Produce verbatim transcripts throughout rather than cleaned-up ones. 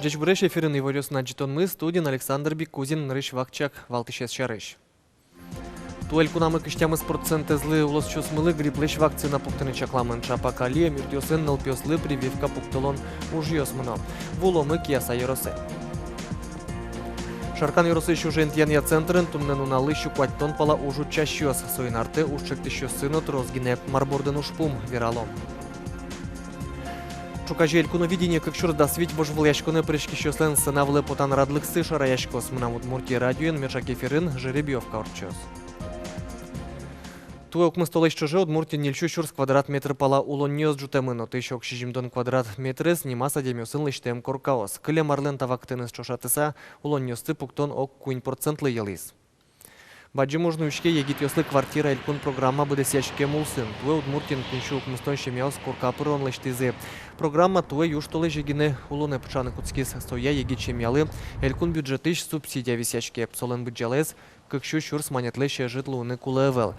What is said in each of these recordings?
Ӟечбуресь! Эфирын «Иворъёс» но ӝытонмы, студиын Александр Бикузин. Нырысь вакчияк валтӥсез сярысь. Туэ элькунамы кызь тямыс процентэзлы улосчиосмылы грипплэсь вакцина пуктыны чакламын. Ӵапак али эмъюртъёсын нылпиослы прививка пуктылон ужъёс мыно. Вуыломы Кияса ёросэ. Шаркан ёросысь уже интыянъя центрын туннэ нуналлы сю куатьтон пала уж утчасьёс. Соин артэ уж чектӥсьёссы но трос гинэ. Мар бордын ужпум, вералом. Ӵуказе «Элькуновидение кык сюрс дас вить» вожвылъяськонэ пыриськисьёслэн сцена вылэ потан радлыксы шараяськоз. «Мынам Удмуртие» радиоын меӵак эфирын жеребьёвка ортчоз. Туэ укмыстолэсь ӵоже Удмуртиын ньыль сю сюрс квадрат метр пала улонниос ӝутэмын. Отысь ог сизьымдон квадрат метрез нимаз адямиосын лэсьтэм коркаос. Кылем арлэн та вакытэныз ӵошатыса, улонниосты пуктон ог куинь процентлы йылӥз. Бадӟым уж нуиське егитъёслы «Квартира» элькун программа быдэсъяськем улсын. Туэ Удмуртиын куинь сю укмыстон семьяос корка пырон лэсьтӥзы. Программа туэ южтолэзе гинэ улонэ пыӵаны кутскиз. Соя егит семьялы элькун бюджетысь субсидия висъяське. Солэн быдӟалаез кык сю сюрс манетлэсь ӧжыт луыны кулэ ӧвӧл.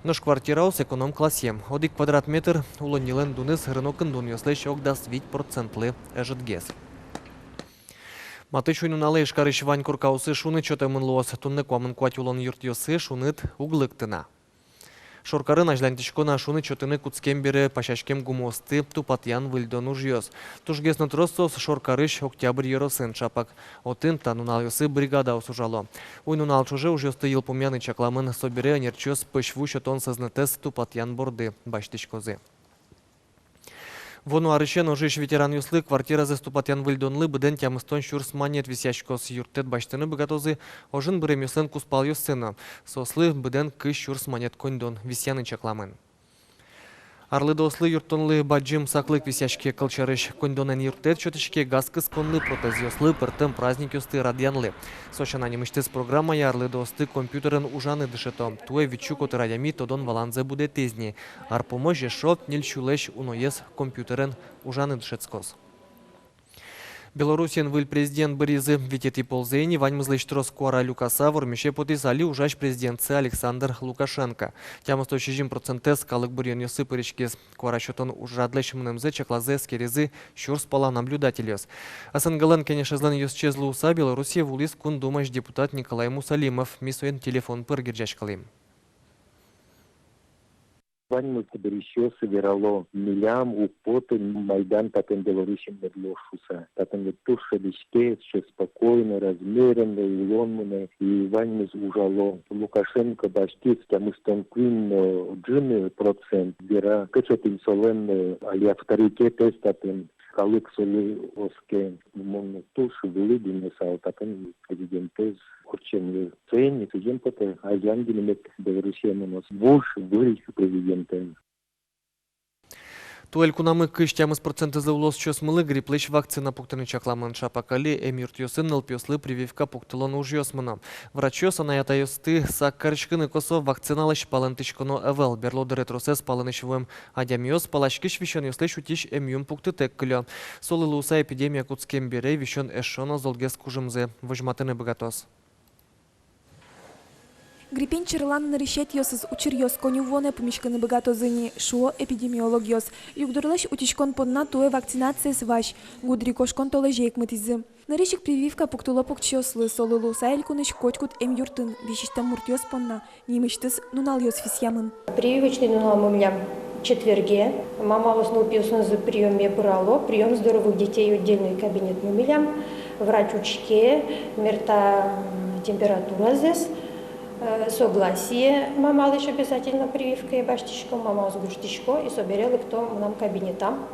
Нош квартираос эконом классъем. Одӥг квадрат метр улоннилэн дуныз рынокын дунъёслэсь ог дас вить процентлы ӧжытгес. Матысь уй-нуналэ Ижкарысь вань коркаосы шуныт сётэмын луоз. Туннэ куамын куать улон юртъёсы шуныт уг лыкты на. Шоркарын азьланьтӥсько на шуныт сётыны кутскем бере пасяськем гумыосты тупатъян-выльдон ужъёс. Тужгес но трос соос шоркарысь Октябрь ёросын. Ӵапак отын та нуналъёсы бригадаос ужало. Уй-нунал ӵоже ужъёсты йылпумъяны чакламын. Собере ӧнерчиос пӧсь ву сётон сӧзнэтэз тупатъян борды басьтӥськозы. Вуоно арысен ожысь ветеранъёслы квартиразэс тупатъян-выльдонлы быдэн тямыстон сюрс манет висъяськоз. Юрттэт басьтыны быгатозы ожын быремъёслэн кузпалъёссы но. Соослы быдэн кызь сюрс манет коньдон висъяны чакламын. Арлыдоослы юрттонлы бадӟым саклык висъяське. Кылсярысь, коньдонэн юрттэт сётӥське, газ кысконлы, протезъёслы, пӧртэм праздникъёсты радъянлы. Со сяна, нимысьтыз программая арлыдоосты компьютерен ужаны дышето. Туэ вить сю котыр адями тодон-валанзэ будэтӥз ни. Ар пумозь эшшо ньыль сюлэсь уноез компьютерен ужаны дышетскоз. Белоруссиын выль президент быръизы. Витетӥ ползэ ини ваньмызлэсь трос куара люкаса вормисе потӥз али ужась президентсы Александр Лукашенко. Тямыстон сизьым процентэз калык быръёнъёсы пыриськиз. Куара сётон ужрадлэсь мынэмзэ чаклазы-эскеризы сюрс пала наблюдательёс. СНГ-лэн кенешезлэн ёзчиез луыса Белоруссие вуылӥз Кун Думаысь депутат Николай Мусалимов. Ми соин телефон пыр герӟаськылӥм. Ваньмыз быръисьёс верало: милям уг поты Майдан татын Белоруссиын мед луоз шуыса. Татын ведь туж шӧдӥське, всё спокойно, размеренно, улон мынэ, и ваньмыз ужало. Лукашенко басьтӥз тямыстон куинь но ӝыны процент, вера, кыӵе тӥни солэн, э, али авторитетэз татын. Калык солы оске. Мон туж вылӥ дунъясал татын президентэз ортчемзэ. Соин ик сӥзем потэ, азьлань гинэ мед Белоруссие мыноз вуж выль президентэн. Туэ элькунамы кызь тямыс процентэзлы улосчиосмылы грипплэсь вакцина пуктыны чакламын. Ӵапак али эмъюртъёсын нылпиослы прививка пуктылон ужъёс мыно. Врачъёс анай-атайёсты сак кариськыны косо: вакциналэсь палэнтӥськоно ӧвӧл. Берло дыре тросэз палэнысь вуэм адямиос паласькись висёнъёслэсь утись эмъюм пуктытэк кылё. Солы луыса эпидемия кутскем бере висён эшшо но золгес кужымзэ возьматыны быгатоз. Гриппен черлан нырысетӥосыз учыръёс коньывуонэ пумиськыны быгатозы ни, шуо эпидемиологъёс. Югдурлэсь утиськон понна туэ вакцинациез вазь, гудырикошкон толэзе ик мытӥзы. Нырысь ик прививка пуктыло покчиослы. Солы луыса элькунысь котькуд эмъюртын висисьтэм муртъёс понна нимысьтыз нуналъёс висъямын. Прививочный нуналмы милям четверге. Мамаос нылпиосынызы приёме пырало. Приём здоровых детей, отдельный кабинетмы милям. Врач учке, мерта, м, температуразэс, э, согласие мамалэсь обязательно прививкае басьтӥсько, мамаос гожтӥсько, и собере лыкто мынам кабинетам.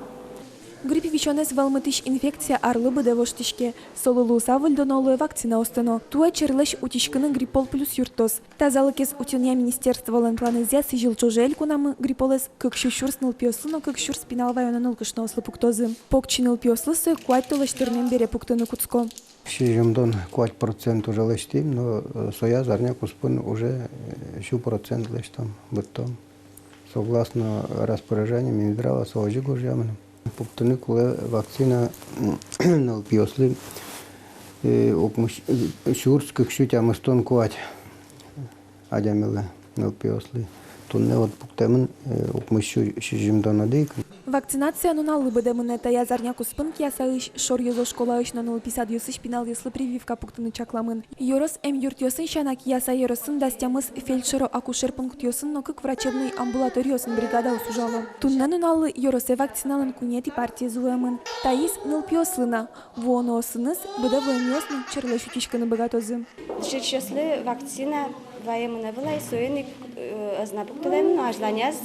Грипп висёнэз вӧлмытӥсь инфекция арлы быдэ воштӥське. Солы луыса выльдоно луэ вакцинаосты но. Туэ черлэсь утиськыны Гриппол плюс юрттоз. Тазалыкез утёнъя министерстволэн планэзъя, сӥзьыл ӵоже элькунамы Грипполэз кык сю сюрс нылпиослы но кык сюрс пинал ваёно нылкышноослы пуктозы. Покчи нылпиослы сое куать толэзь тырмем бере пуктыны кутско. Сизьымдон куать процент уже лэсьтӥм, но, э, соя зарня куспын уже, э, сю процент лэсьтом, быдтом. Согласно распоряжению Минздрава, со озьы гожъямын. Пуктыны кулэ вакцина нылпиослы, э, укмыс, э, сюрс кык сю тямыстон куать адямилы, нылпиослы. Туннэ вот пуктэмын, э, укмыссю сизьымдон одӥг. Вакцинация нуналлы быдэ мынэ. Таяз арня куспын Киясаысь шоръёзо школаысь но нылпи садъёсысь пиналъёслы прививка пуктыны чакламын. Ёрос эмъюртъёсын сяна, Кияса ёросын дас тямыс фельдшеро-акушер пунктъёсын но кык врачебной амбулаториосын бригадаос ужало. Туннэ нуналлы ёросэ вакциналэн куинетӥ партиез вуэмын. Таиз нылпиослы на. Вуоноосыныз быдэ вуэмъёс но черлэсь утиськыны быгатозы. Дышетскисьёслы вакцина ваемын ӧвӧл ай, соин ик, э, ӧз на пуктылэм, но азьланяз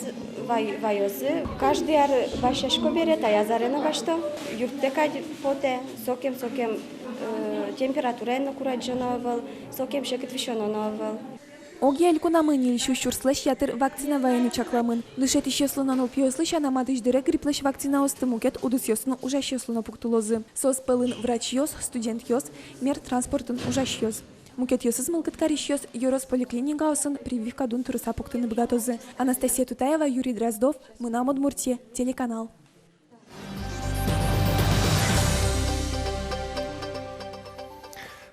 вай-, ваёзы. Каждый ар басьясько бере, таяз аре но басьто. Юрттэ кадь потэ, сокем-сокем, э, температураен но курадӟоно ӧвӧл, сокем секыт висёно но ӧвӧл. Огъя элькунамы ньыль сю сюрслэсь ятыр вакцина вайыны чакламын. Дышетскисьёслы но нылпиослы сяна, матысь дыре грипплэсь вакцинаосты мукет удысъёсын ужасьёслы но пуктылозы. Соос пӧлын врачъёс, студентъёс, мер транспортын ужасьёс. Мукетъёсыз мылкыд карисьёс ёрос поликлиникаосын прививка дун тырыса пуктыны быгатозы. Анастасия Тутаева, Юрий Дроздов, «Мынам Удмуртие» телеканал.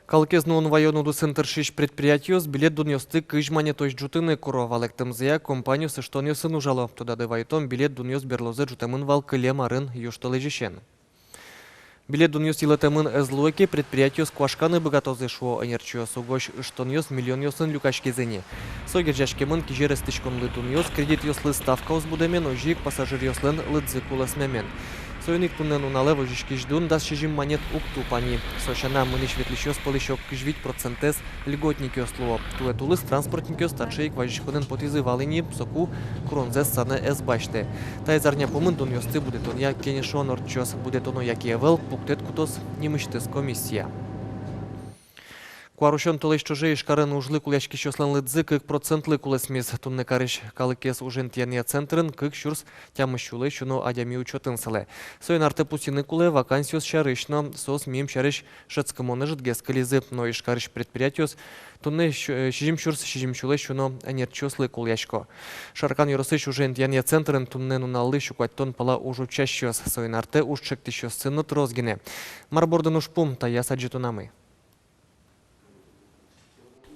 Калыкез нуон-ваён удысын тыршись предприятиос билет дунъёсты кызь манетозь ӝутыны куро. Валэктэмзыя, компаниос ыштонъёсын ужало. Тодады вайытом, билет дунъёс берлозэ ӝутэмын вал кылем арын южтолэзьысен. Билет дунъёс йылэтэмын ӧз луэ ке, предприятиос куашканы быгатозы, шуо ӧнерчиос. Угось ыштонъёс миллионъёсын люкаськизы ини. Со герӟаськемын кизер эстӥськонлы дунъёс, кредитъёслы ставкаос будэмен, озьы ик пассажиръёслэн лыдзы кулэсмемен. Соин ик туннэ нуналэ возиськись дун дас сизьым манет уг тупа ни. Со сяна, мынӥсь-ветлӥсьёс пӧлысь ог кызь вить процентэз льготникъёс луо. Туэ тулыс транспортникъёс таӵе ик вазиськонэн потӥзы вал ини, соку куронзэс санэ ӧз басьтэ. Таиз арня пумын дунъёсты будэтонъя кенешон ортчоз. Будэтоно яке ӧвӧл, пуктэт кутоз нимысьтыз комиссия. Куарусён толэзь ӵоже Ижкарын ужлы кулэяськисьёслэн лыдзы кык процентлы кулэсмиз. Туннэ карысь калыкез ужен тӥянъя центрын кык сюрс тямыс сюлэсь уно адями учётын сылэ. Соин артэ пусйыны кулэ, вакансиос сярысь но, соос миым сярысь шӧдскымон ӧжытгес кылизы. Но Ижкарысь предприятиос туннэ сю-, э, сизьым сюрс сизьым сюлэсь уно ӧнерчиослы кулэясько. Шаркан ёросысь ужен тӥянъя центрын туннэ нуналлы сю куатьтон пала уж утчасьёс. Соин артэ уж чектӥсьёссы но трос гинэ. Мар бордын ужпум, таяз адӟытонамы.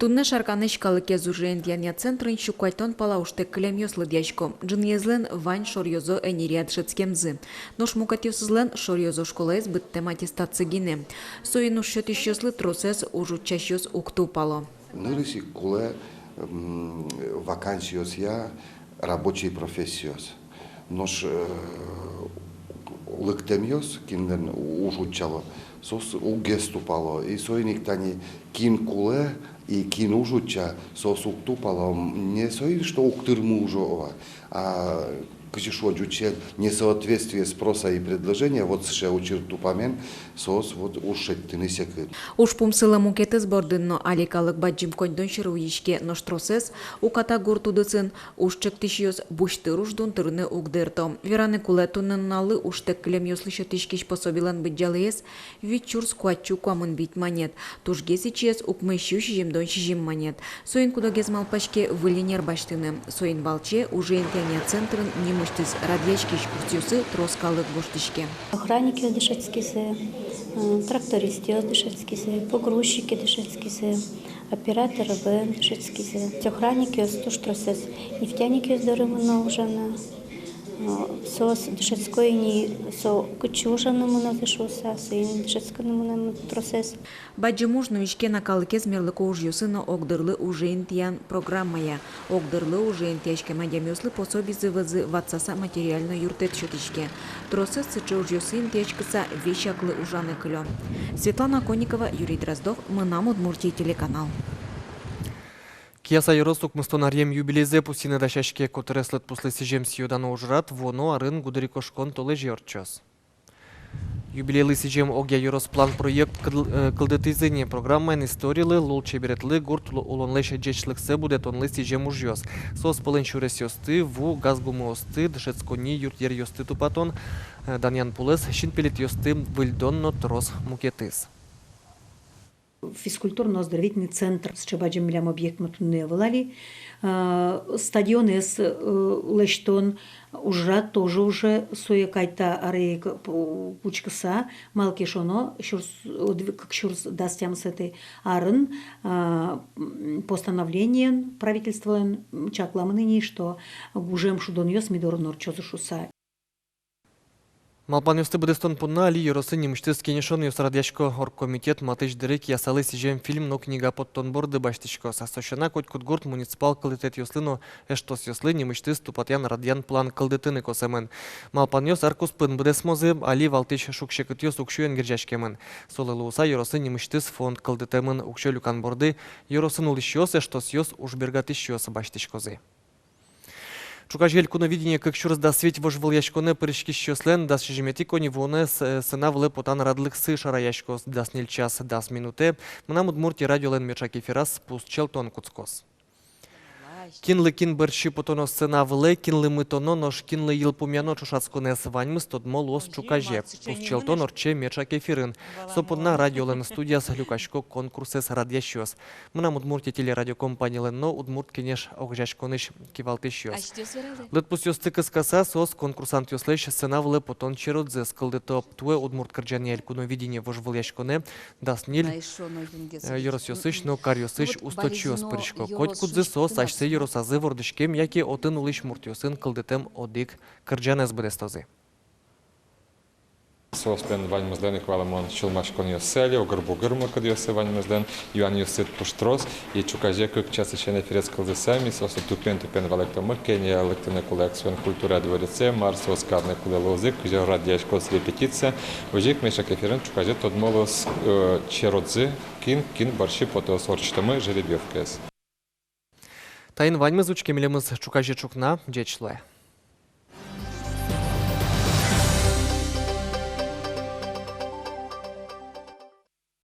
Туннэ Шарканысь калыкез ужен тӥянъя центрын сю куатьтон пала ужтэк кылемъёс лыдъясько. Ӝыныезлэн вань шоръёзо ӧнеръя дышетскемзы. Нош мукетъёсызлэн шоръёзо школаез быдтэм аттестатсы гинэ. Соин уж сётӥсьёслы тросэз уж утчасьёс уг тупало. Нырысь ик кулэ, м, вакансиосъя рабочий профессиос. Нош, э, лыктэмъёс, кинлэн уж утчало, соос уггес тупало. И соин ик тани кин кулэ и кин уж утча, соос уг тупало. М, не соин, что уг тырмы ужо, а, кызьы шуо ӟучен, несоответствие спроса и предложения, вот сыӵе учыр тупамен, соос вот уж шедьтыны секыт. Ужпум сылэ мукетыз бордын но. Али калык бадӟым коньдон сьӧры уйиське, нош тросэз, уката гурт удысын, уж чектӥсьёс бусьтыр уждун тырыны уг дырто. Вераны кулэ, туннэ нуналлы ужтэк кылемъёслы сётӥськись пособилэн быдӟалаез вить сюрс куатьсю куамын вить манет, тужгес ичиез укмыссю сизьымдон сизьым манет. Соин кудогез малпаське выль ӧнер басьтыны. Соин валче ужен тӥянъя центрын нимысьтыз радъяськись курсъёсы трос калык гожтӥське. Охранникъёс дышетскизы, э, трактористъёс дышетскизы, погрузчикъёс дышетскизы, оператор ВВН дышетскизы. Охранникъёс туж тросэз нефтяникъёс доры мыно ужаны. Э, соос дышетско ини, со кытчы ужаны мынозы шуыса, соин дышетскыны мынэмын тросэз. Бадӟым уж нуиське на калыкез мерлыко ужъёсы но огдырлы ужен тӥян программая. Огдырлы ужен тӥяськем адямиослы пособизы вӧзы ватсаса материально юрттэт сётӥське. Тросэз сыӵе ужъёсы интыяськыса весяклы ужаны кылё. Светлана Конникова, Юрий Дроздов, «Мынам Удмуртие» телеканал. Кияса ёрос укмыстон аръем юбилейзэ пусйыны дасяське. Котырес лыдпуслы сӥзем сӥё-дано ужрад вуоно арын гудырикошкон толэзе ортчоз. Юбилейлы сӥзем огъя ёрос план-проект кыл-, э, кылдытӥзы ини. Программаын историлы, лулчеберетлы, гурт уло-, улонлэсь ӟечлыксэ будэтонлы сӥзем ужъёс. Соос пӧлын сюресъёсты, ву, газ гумыосты, дышетсконни юртъеръёсты тупатон, э, данъян пулэс, синпелетъёсты выльдон но трос мукетыз. Физкультурно-оздоровительный центр, сыӵе бадӟым милям объектмы туннэ ӧвӧл али. Э, стадионэз, э, лэсьтон ужрад тоже уже сое кадь та аре ик, п-, учкыса, малы ке шуоно, сюрс, э, дв-, кык сюрс дас тямысэтӥ арын, а, м, постановлениен правительстволэн, м, чакламын ини, что гужем шудонъёс ми дорын ортчозы шуыса. Малпанъёсты быдэстон понна али ёросын нимысьтыз кенешонъёс радъясько. Оргкомитет матысь дыръя ясалы сӥзем фильм но книга поттон борды басьтӥськоз. Со сяна, котькуд гурт муниципал кылдытэтъёслы но эштосъёслы нимысьтыз тупатъян-радъян план кылдытыны косэмын. Малпанъёс ар куспын быдэсмозы, али валтӥсь шуг-секытъёс уксёен герӟаськемын. Солы луыса ёросын нимысьтыз фонд кылдытэмын. Уксё люкан борды ёросын улӥсьёс, эштосъёс, ужбергатӥсьёс басьтӥськозы. Ӵуказе «Элькуновидение кык сюрс дас вить» вожвылъяськонэ пыриськисьёслэн дас сизьыметӥ коньывуонэ с-, сцена вылэ потан радлыксы шараяськоз. Дас ньыль час дас минутэ «Мынам Удмуртие» радиолэн меӵак эфираз пусчелтон кутскоз. Кинлы кин бӧрсьы потоно сцена вылэ, кинлы мытоно, нош кинлы йылпумъяно ӵошатсконэз, ваньмыз тодмо луоз ӵуказе. Пусчелтон ортче меӵак эфирын. Со понна радиолэн студияз люкасько конкурсэз радъясьёс. «Мынам Удмуртие» телерадиокомпанилэн но «Удмурт кенеш» огазеяськонысь кивалтӥсьёс. Лыдпусъёсты кыскаса, соос конкурсантъёслэсь сцена вылэ потон черодзэс кылдыто. Туэ удмурт кырӟанъя «Элькуновидение» вожвылъяськонэ дас ньыль, э, ёросъёсысь но каръёсысь усточиос пырисько. Котькудзы соос асьсэ ёросазы вордӥськем яке отын улӥсь муртъёсын кылдытэм одӥг кырӟанэз быдэстозы. Соослэн ваньмызлэн ик валамон сюлмаськонъёссы али огыр-бугыр мылкыдъёссы, ваньмызлэн юанъёссы туж трос. И ӵуказе кык часысен эфирез кылзыса, ми соослы тупен-тупен валэктомы, кӧня лыктыны кулэ Аксион культура дворецэ, мар соос карны кулэ луозы, кызьы радъяськоз репетиция. Озьы ик меӵак эфирын ӵуказе тодмо луоз, э, черодзы, кин кин бӧрсьы потоз, ортчытомы жеребьёвкаез. Таин ваньмыз. Учке милемыз ӵуказе ӵукна. Ӟеч луэ.